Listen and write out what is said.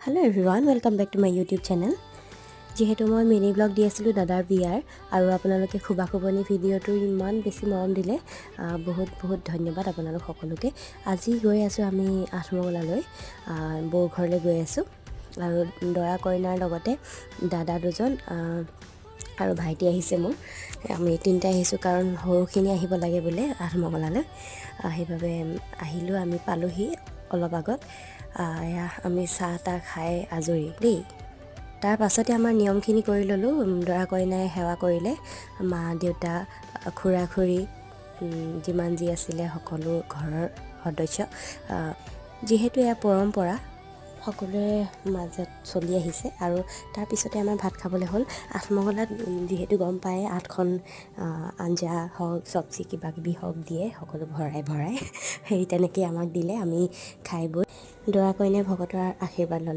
Hello everyone, welcome back to my YouTube channel. যিহেতু মই mini blog দি আছিলোঁ দাদাৰ বিয়াৰ আৰু আপোনালোকে খোবা খোবনি ভিডিঅ'টো ইমান বেছি মৰম দিলে, বহুত বহুত ধন্যবাদ আপোনালোক সকলোকে। আজি গৈ আছোঁ আমি আঠমঙলালৈ, বৌ ঘৰলৈ গৈ আছোঁ আৰু দৰা কইনাৰ লগতে দাদা দুজন আৰু ভাইটি আহিছে মোৰ। আমি তিনিটাই আহিছোঁ, কাৰণ সৰুখিনি আহিব লাগে বোলে আঠমঙলালৈ। সেইবাবে আহিলোঁ। আমি পালোহি অলপ আগত। এয়া আমি চাহ তাহ খাই আজৰি দেই। তাৰ পাছতে আমাৰ নিয়মখিনি কৰি ল'লোঁ। দৰা কইনাই সেৱা কৰিলে, মা দেউতা, খুৰা খুৰী, যিমান যি আছিলে সকলো ঘৰৰ সদস্য। যিহেতু এয়া পৰম্পৰা সকলোৰে মাজত চলি আহিছে। আৰু তাৰপিছতে আমাৰ ভাত খাবলৈ হ'ল। আঠমঙলাত যিহেতু গম পায়, আঠখন আঞ্জা হওক, চব্জি কিবা কিবি হওক দিয়ে সকলো ভৰাই ভৰাই। সেই তেনেকেই আমাক দিলে। আমি খাই বৈ দৰা কইনাই ভকতৰ আশীৰ্বাদ ল'লে।